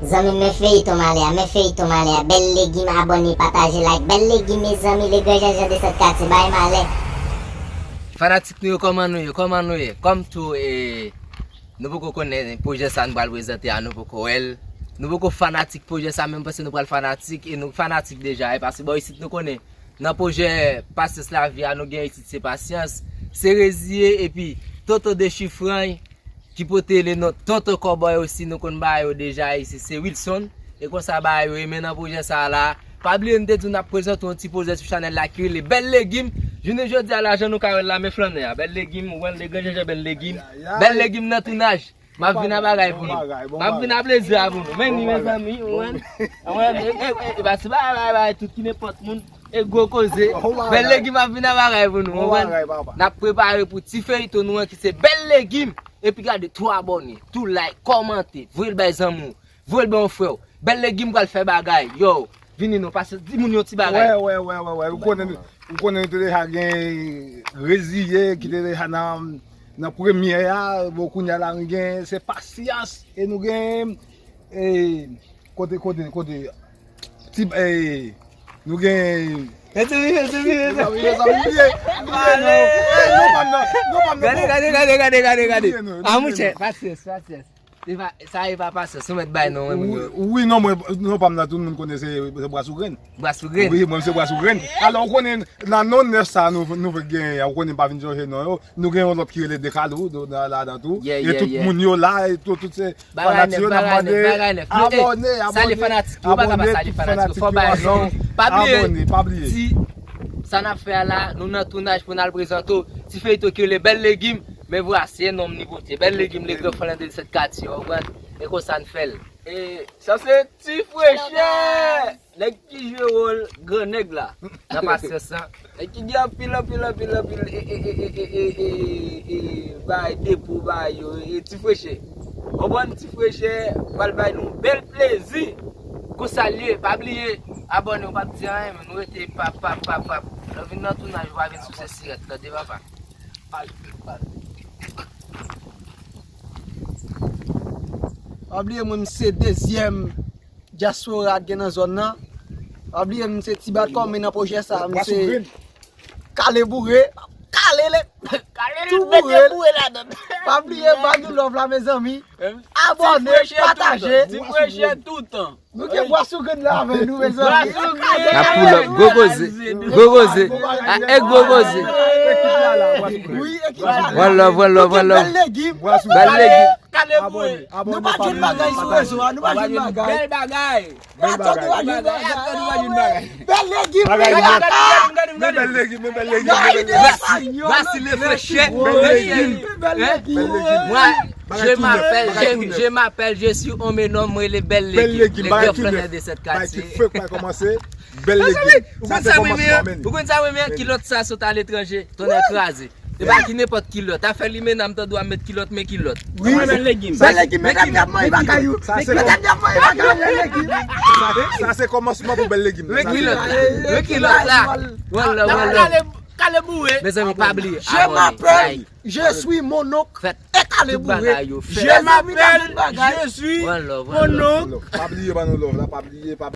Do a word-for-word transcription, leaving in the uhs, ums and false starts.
Zanmi m, men feyton m ale a, men feyton m ale a. Bèl legim, abòne, pataje, like. Bèl legim, mezanmi, le gran janjan de sèt katye, bay malè. Fanatik nou yo, kòman nou ye? Kòman nou ye? Kòm tou, e, nou poko konnen pwojè sa nou pral prezante a, nou poko wè l. Nou poko fanatik pwojè sa, men m panse nou pral fanatik, e nou fanatik deja, e paske bò isit nou konnen, nan pwojè Pasyans Lavi a, nou gen isit se Pasyans, se Reziye, epi Tonton Dechifrany, ki pote le non Tonton Kòbòy osi, nou konn bagay yo deja isi, se Wilson. E konsa bagay yo ye, men nan pwojè sa a la, pa bliye m te di w n ap prezante yon ti pwojè sou chanèl la ki rele Bèl Legim. Jounen jodi a la, jan nou ka wè l la, men flannè a, Bèl Legim, ou wè l, le gran janjan Bèl Legim. Bèl Legim nan tounaj. M ap vin a bagay pou nou. M ap vin a plezi a pou nou. Men ni, mezanmi, ou wè l. Ou wè l, e, e, e, e pa ti bagay, bagay, bagay, tout ki nenpòt moun. E gwo koze. Bèl Legim ap vin a bagay pou nou, ou konprann? N ap prepare pou ti feyton nou an ki se Bèl Legim. Epi gade, tou abòne, tou like, kòmante, voye l bay zanmi w, voye l bay yon frè w. Bèl Legim pral fè bagay, yo, vini non, pase, di moun yon ti bagay. Wè, wè, wè, wè, wè, ou konnen, ou konnen nou te deja gen Reziye ki te deja nan, nan premyè a, bon, kounye a la nou gen, se Pasyans, e nou gen, e, kote, kote, kote, ti, e, nou gen. Mezanmi, mezanmi, mezanmi. Mezanmi, bliye, bliye non. E, non pa m nan, non pa m nan. Gade, gade, gade, gade, gade, gade. A, monchè, Pasyans, Pasyans. E pa, sa e pa Pasyans, ou mèt bay non, mwen, moun yo. Wi, non, mwen, non pa m nan, tout moun konnen se, se Bwa sou Grenn. Bwa sou Grenn. Wi, mwen se Bwa sou Grenn. Alò, ou konnen, nan non nèf sa nou, nou genyen, ou konnen m pa vin sonje non yo. Nou gen yon lòt ki rele Dekalou, nou, nan, ladan tou. E tout moun yo la, e tout, tout se fanatik yo, n ap mande abòne, abòne, abòne, tout fanatik yo, abòne, tout fanatik yo, abòne, pa bliye, ti, sa n ap fè a la, nou nan tounaj pou n al prezante w ti feyton ki rele Bèl Legim, men vwasi, e non m ni pote, Bèl Legim, le gran flannè de sèt katye, ou konprann? E konsa n fè l. E sa se ti frechè! Nèg ki jwe wòl gran nèg la nan Pasyans lan. Nèg ki gen anpil, anpil, anpil, anpil, e, e, e, bagay depo, bagay yo, e ti frechè. Konprann ti frechè, pral bay nou bèl plezi. Konsa l ye, pa bliye, abòne, ou p ap di anyen, men nou rete pap, pap, pap, pap. Lè w vin nan tounaj, ou pa vin souse sirèt, tande papa. Pa bliye mwen, m se dezyèm dyaspora k gen nan zòn nan. Pa bliye m se ti bat kòm nan pwojè sa, m se kale boure, kale le, tou boure, pa bliye ba nou love la, mezanmi. Abòne, pataje. Ti frechè toutan. Nou gen Bwa sou Grenn la avè nou, mezanmi. N ap pull up, gwo koze, gwo koze. A, e gwo koze. Wi, ekip la. One love, one love, one love. Bèl legim. Bèl legim. Kale boure. Nou pa jwenn bagay sou rezo a, nou pa jwenn bagay. Bèl bagay. Bèl bagay. Bèl legim. Bèl legim. Bèl legim. Bèl legim. Voici le frechè. Bèl legim. Bèl legim. Mwen, je m'appelle, je, je m'appelle, je suis un menòm, mwen le Bèl Legim. Le gran flannè de sèt katye. Bèl legim. Ou konn sa mwen menm? Ou konn sa mwen menm? Kilòt sa sot aletranje. Tonnè kraze. E pa ki nenpòt kilòt. Afè limena, m tande w ap met kilòt, men kilòt. Wi. Bèl legim. Bèl legim, medam y ap manje bagay yo. Medam y ap manje bagay yo, bèl legim. Sa se kòmansman pou bèl legim. Men kilòt la. Men kilòt la. One love, one love. Kale boure. Mezanmi, pa bliye abòne, like. Je suis mon oncle. Fè tout bagay yo. Je m'appelle, je suis mon oncle. Pa bliye ban nou love la, pa bliye, pa